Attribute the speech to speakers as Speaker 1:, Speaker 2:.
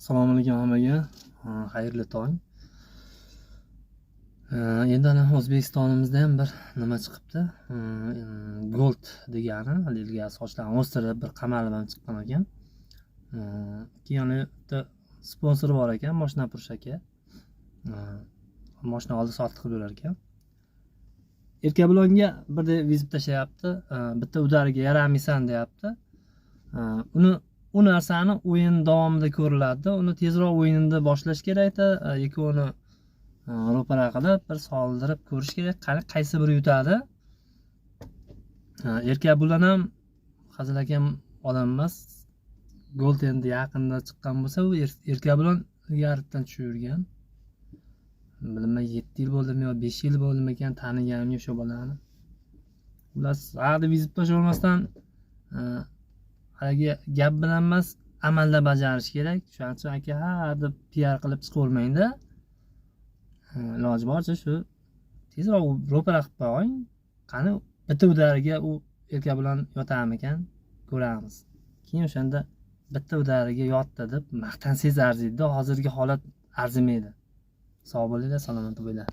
Speaker 1: Assalomu alaykum hammaga. Xayrli tong. Endi ana O'zbekistonimizda ham bir nima chiqibdi. Gold degani haligi sochlarni o'stirib, bir qamalib ham chiqqan ekan. Keyin uni bitta sponsori bor ekan, moshina purish aka. Moshina oldi sotdi qilib yurar ekan. Erkabulonga birday вызов tashlayapti. Bitta удар iga yaramaysan deyapti. Uni u narsani o'yin davomida ko'riladi. Uni tezroq o'yinni boshlash kerakda, ikkovini ro'para qilib, bir soldirib ko'rish kerak, qani qaysi biri yutadi. Erkabulan ham hazilakam odam emas. Gold endi yaqinda chiqqan bo'lsa, u Erkabulan ilgaridan tushib yurgan. Bilmay, 7 yil bo'ldimi yo 5 yil bo'ldimikan taniganimga o'sha bolani. Xullas, haqida вызов tashlaolmasdan, haligi gap bilan emas, amalda bajarish kerak. Shuning uchun, aka, ha deb piar qilib chiqavermangda. Iloji boricha shu tezroq ro'para qilib qo'ying. Qani, bitta удар iga u Erkabulan yotarmikan, ko'ramiz. Keyin o'shanda bitta удар iga yotdi deb maqtansangiz arziydi. Hozirgi holat arzimaydi. Sog' bo'linglar, salomat bo'linglar.